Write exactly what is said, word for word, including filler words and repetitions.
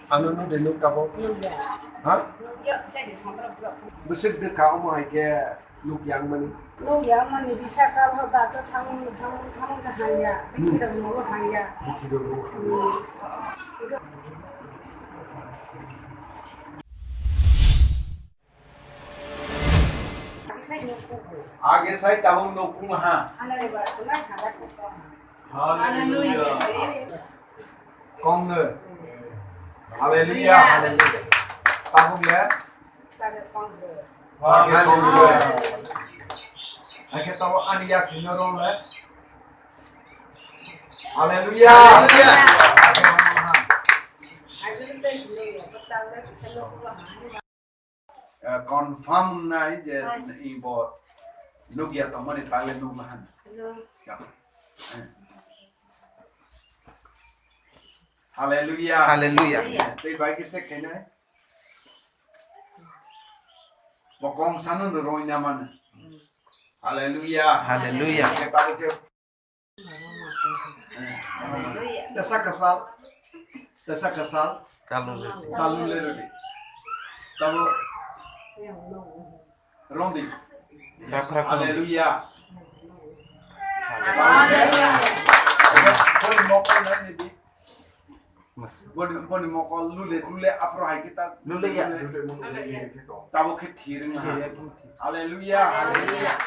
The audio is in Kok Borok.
Ano nung de nuk tabo? Ha? Bwswk de ka omo hai khe nuk yang mani? Nuk yang mani bisa kal ho da to thang thang thang da hanya. Hmm. Bikhi rok no hanya. Bikhi rok no hanya. Hmm. Age sai tabuk nukung ha. Hallelujah. Kong no. Hallelujah. Tabuk le. Hallelujah. Ake tabo ani yak sino rong le. Hallelujah. Hallelujah. Eh, confirm nai je ibo nukya tongmani tale nukla han. Hello. Ya. Eh. Hallelujah. Hallelujah. Tei bai khe se khainai. Bo kong sano no roi na mano. Hallelujah. Hallelujah. Khe tabo khe Tesa kasal. Tesa kasal. Talu le. Talu le rodi. Tabo. Rondi. Rakrak. Hallelujah. Boni mokol nai ni di. Boni, boni mokol lule, lule afro hai kita. Lule ya. Tabo khe thiring ha. Hallelujah. Hallelujah.